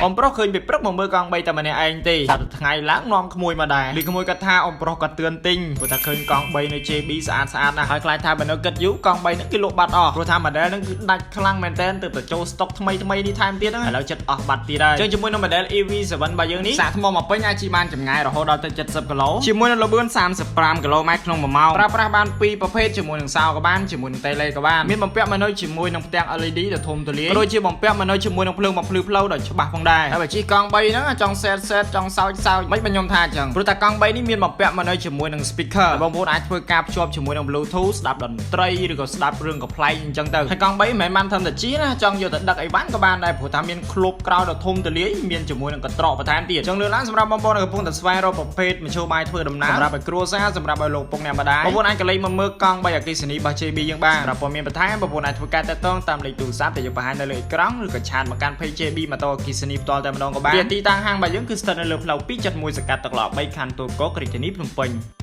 អ៊ំប្រុសឃើញពីព្រឹកមកមើលកង់3តែម្នាក់ឯងទេតែថ្ងៃឡើងនាំក្មួយមកដែរលីក្មួយគាត់ថាអ៊ំប្រុសគាត់ទឿនទិញព្រោះថាឃើញកង់3នៅ JB ស្អាតស្អាតណាស់ហើយខ្លាចថាបើនៅគិតយូរកង់3ហ្នឹងគេលក់បាត់អស់ព្រោះថា model ហ្នឹងគឺដាច់ខ្លាំងមែនតើទើបតែចូល stock ថ្មីថ្មីនេះថែមទៀតហ្នឹងឥឡូវចិត្តអស់បាត់ទៀតហើយអញ្ចឹងជាមួយនឹង model EV7 របស់យើងនេះសាកថ្មមកពេញអាចជិះបានចម្ងាយរហូតដល់ទៅ70គីឡូជាមួយនឹងល្បឿន35គីឡូម៉ែត្រក្នុង1ម៉ោងប្រើប្រាស់បានពីរប្រភេទជាមួយនឹងសោក៏បានជាមួយនឹងតេឡេក៏បានមានបំពាក់មកនៅជាមួយនឹងផ្ទាំង LED ដ៏ធំទូលាយក៏ដូចជាបំពាក់មកនៅជាមួយនឹងភ្លើងបំភ្លឺផ្លូវដ៏ច្បាស់ផងដែរហើយបើជិះកង់3ហ្នឹងចង់សេតសេតចង់សោចសោចមិនបើខ្ញុំថាអញ្ចឹងព្រោះតែកង់3នេះមានបំពាក់មកនៅជាមួយនឹង speaker បងប្អូនអាចធ្វើការភ្ជាប់ជាមួយនឹង Bluetooth ស្ដាប់តន្ត្រីឬក៏ស្ដាប់រឿងកំប្លែងអញ្ចឹងទៅហើយកង់3មិនមែនបានត្រឹមតែជិះណាចង់យកទៅដឹកអីវ៉ាន់ក៏បានដែរព្រោះថាមានក្លុបក្រោយដ៏ធំទូលាយមានជាមួយនឹងកន្ត្រកបន្ថែមទៀតអញ្ចឹងលើឡើងសម្រាប់បងប្អូនដែលកំពុងតែស្វែងរកប្រភេទមធ្យោបាយធ្វើដំណើរសម្រាប់ឲ្យគ្រួសារសម្រាប់ឲ្យលោកពុកអ្នកម្ដាយបងប្អូនអាចក៏លេខមកមើលកង់3អគ្គិសនីរបស់ JB យើងបានសម្រាប់ព័ត៌មានបន្ថែមបងប្អូនអាចធ្វើការតាក់ទងតាមលេខទូរស័ព្ទដែលយើងបង្ហាញនៅលើអេក្រង់ឬក៏chat មកកាន់ page JB ម៉ូតូអគ្គិសនីផ្ទាល់តែម្ដងក៏បានទីតាំងហាងរបស់យើងគឺស្ថិតនៅលើផ្លូវ271សង្កាត់ទឹកល្អ3ខណ្ឌទួលគោករាជធានីភ្នំពេញ។